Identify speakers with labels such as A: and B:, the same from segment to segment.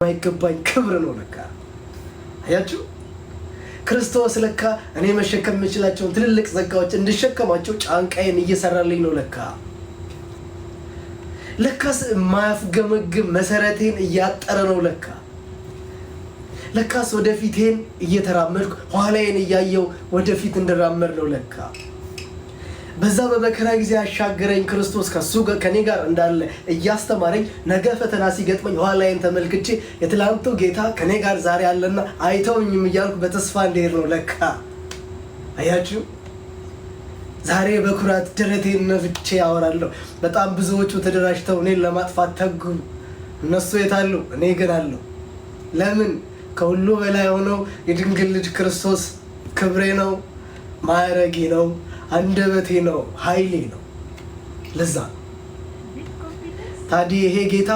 A: የማይገባኝ ክብር ነው ለካ። አያችሁ፣ ክርስቶስ ለካ እኔ መሸከም የምችላቸውን ትልልቅ ጸጋዎች እንድሸከማቸው ጫንቃዬን እየሰራልኝ ነው ለካ። ለካስ የማያፍገመግም መሰረቴን እያጠረ ነው ለካ። ለካስ ወደፊቴን እየተራመድኩ ኋላዬን እያየው ወደፊት እንድራመድ ነው ለካ። በዛ በመከራ ጊዜ ያሻገረኝ ክርስቶስ ከሱ ከኔ ጋር እንዳለ እያስተማረኝ፣ ነገ ፈተና ሲገጥመኝ ኋላዬን ተመልክቼ የትላንቱ ጌታ ከኔ ጋር ዛሬ አለና አይተውኝም እያልኩ በተስፋ እንድሄድ ነው ለካ። አያችሁ፣ ዛሬ በኩራት ደረቴን ነፍቼ ያወራለሁ። በጣም ብዙዎቹ ተደራጅተው እኔን ለማጥፋት ተጉ። እነሱ የታሉ? እኔ ግን አለሁ። ለምን? ከሁሉ በላይ የሆነው የድንግል ልጅ ክርስቶስ ክብሬ ነው፣ ማዕረጌ ነው፣ አንደበቴ ነው፣ ኃይሌ ነው። ለዛ ነው ታዲያ ይሄ ጌታ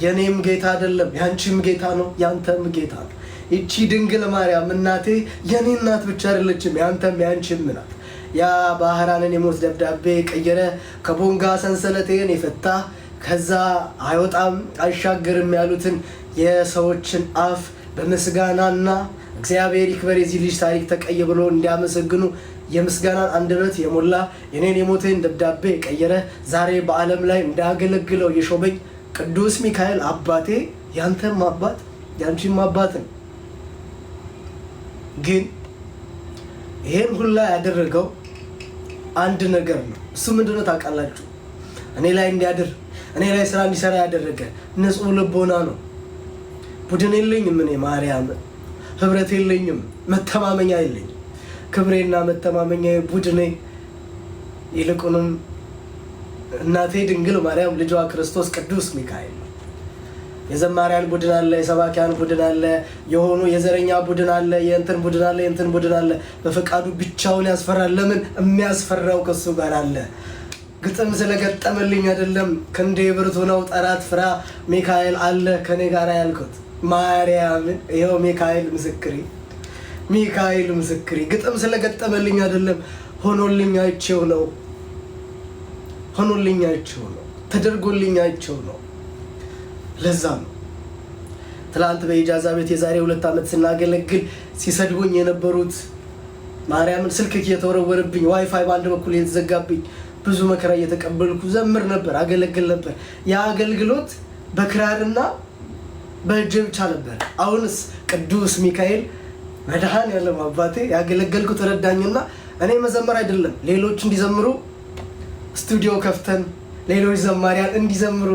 A: የኔም ጌታ አይደለም፣ ያንቺም ጌታ ነው፣ ያንተም ጌታ ነው። ይቺ ድንግል ማርያም እናቴ የኔ እናት ብቻ አይደለችም፣ ያንተም ያንቺም ናት። ያ ባህራንን የሞት ደብዳቤ ቀየረ፣ ከቦንጋ ሰንሰለቴን የፈታ፣ ከዛ አይወጣም አይሻገርም ያሉትን የሰዎችን አፍ በምስጋናና እግዚአብሔር ይክበር የዚህ ልጅ ታሪክ ተቀየ ብሎ እንዲያመሰግኑ የምስጋናን አንደበት የሞላ፣ የኔን የሞቴን ደብዳቤ የቀየረ፣ ዛሬ በዓለም ላይ እንዳገለግለው የሾመኝ ቅዱስ ሚካኤል አባቴ ያንተም አባት ያንቺም አባት ነው። ግን ይሄን ሁላ ያደረገው አንድ ነገር ነው። እሱ ምንድነው ታውቃላችሁ? እኔ ላይ እንዲያድር፣ እኔ ላይ ስራ እንዲሰራ ያደረገ ንጹሕ ልቦና ነው። ቡድን የለኝም፣ እኔ ማርያም ህብረት የለኝም፣ መተማመኛ የለኝም። ክብሬና መተማመኛ ቡድኔ ይልቁንም እናቴ ድንግል ማርያም፣ ልጇ ክርስቶስ፣ ቅዱስ ሚካኤል ነው። የዘማሪያን ቡድን አለ፣ የሰባኪያን ቡድን አለ፣ የሆኑ የዘረኛ ቡድን አለ፣ የእንትን ቡድን አለ፣ የእንትን ቡድን አለ። በፈቃዱ ብቻውን ያስፈራል። ለምን? የሚያስፈራው ከሱ ጋር አለ። ግጥም ስለገጠመልኝ አይደለም። ክንዴ ብርቱ ነው፣ ጠራት ፍራ፣ ሚካኤል አለ ከኔ ጋር ያልኩት። ማርያምን ይኸው ሚካኤል ምስክሬ፣ ሚካኤል ምስክሬ። ግጥም ስለገጠመልኝ አይደለም፣ ሆኖልኝ አይቼው ነው። ሆኖልኝ አይቼው ነው። ተደርጎልኝ አይቼው ነው። ለዛ ነው ትላንት በኢጃዛ ቤት የዛሬ 2 ዓመት ስናገለግል ሲሰድቡኝ የነበሩት፣ ማርያምን ስልክ እየተወረወረብኝ፣ ዋይፋይ በአንድ በኩል እየተዘጋብኝ፣ ብዙ መከራ እየተቀበልኩ ዘምር ነበር፣ አገለግል ነበር። ያ አገልግሎት በክራርና በእጄ ብቻ ነበር። አሁንስ ቅዱስ ሚካኤል መድኃኔዓለም አባቴ ያገለገልኩት ረዳኝና እኔ መዘመር አይደለም፣ ሌሎች እንዲዘምሩ ስቱዲዮ ከፍተን ሌሎች ዘማሪያን እንዲዘምሩ